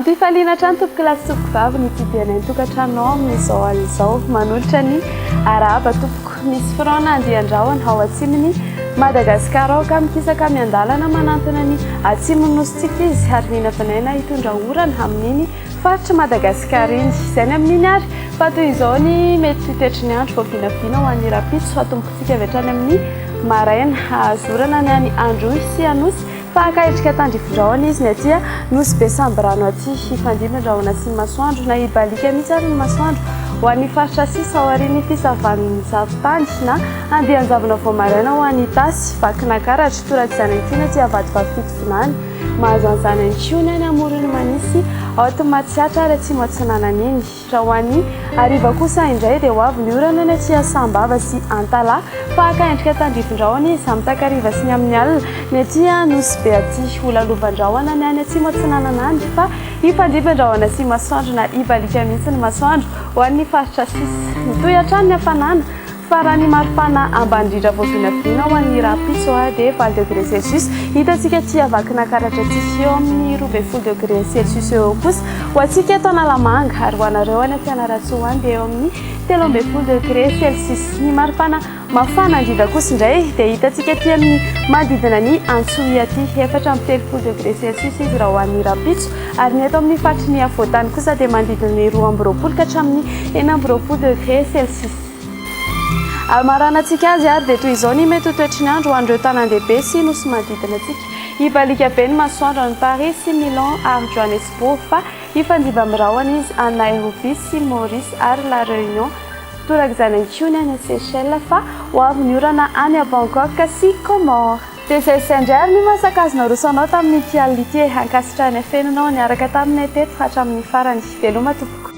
Ampifaliana hatrany tompokolahy sy tompokovavy ny hitsidihanay ny tokantranonao amin'izao alina izao. Manolotra ny arahaba tompoko. Misy front na andian-drahona ao atsimon'i Madagasikara ao ka mikisaka miandalana manantona ny atsimon'ny nosintsika izy ary vinavinaina hitondra orana amin'iny faritr'i Madagasikara iny. Izay ny amin'iny ary fa toy izao ny mety ho toetry ny andro vao vinavina ho an'ny rahampitso. Hatombokintsika avy hatrany amin'ny maraina. Hahazo orana ny any Androy sy Anosy Fa haka endrika tandrifin-drahona izy ny aty Nosy Be Sambirano aty. Hifandimby ny rahona sy ny masoandro na hibaliaka mihitsy ary ny masoandro ho an'ny faritra sisa aorian'ny fisavan'ny zavon-tany na andian-javona vao maraina ho an'i Itasy, Vakinankaratra, torak'izany ihany koa ny aty Avadivavy Fitovinany. Mahazo an'izany ihany koa ny any Amoron'i Mania sy ao Matsiatra ary Atsimo Atsinanana iny. Raha ho an'ny hariva kosa indray dia ho avy ny orana any aty Sambava sy Antalaha fa haka endrika tandrifin-drahona izy amin'ny takariva sy ny amin'ny alina. Ny aty Nosy Be aty ho lalovan-drahona ny any atsimo atsinanana any fa hifandrimbin-drahona sy masoandro na hibaliaka mihitsy ny masoandro ho an'ny faritra sisa. Mitohy hatrany ny hafanana Fa raha ny maripana ambany indrindra vao vinavina ho an'ny rahampitso dia valo degré celsius. Hitantsika aty Vakinankaratra aty eo amin'ny 12 degré celsius eo eo kosa ho antsika eto Analamanga ary ho anareo any Fianarantsoa any dia eo amin'ny 13 degré celsius. Ny maripana mafana indrindra kosa indray dia hitantsika aty amin'ny manodidina ny Antsohihy aty 34 degré celsius izy raha ho an'ny rahampitso ary ny eto amin'ny faritry ny afovoan-tany kosa dia manodidina ny 22 ka hatramin'ny 26 degré celsius. Hamaranantsika azy ary dia toy izao ny mety ho toetry ny andro ho an'ireo tanàn-dehibe sy nosy manodidina antsika. Hibaliaka be ny masoandro any Paris sy Milan ary Johannesburg fa hifandimby amin'ny rahona izy any Nairobi sy Maurice ary La Réunion. Torak'izany ihany koa ny any Seychelles fa ho avy ny orana any Bangkok sy Comores. Dia izay sy izay indray ary ny masaka azo naroso anao tamin'ity alina ity e! Ankasitrahanay feno ianao niaraka taminay teto hatramin'ny farany. Veloma tompoko.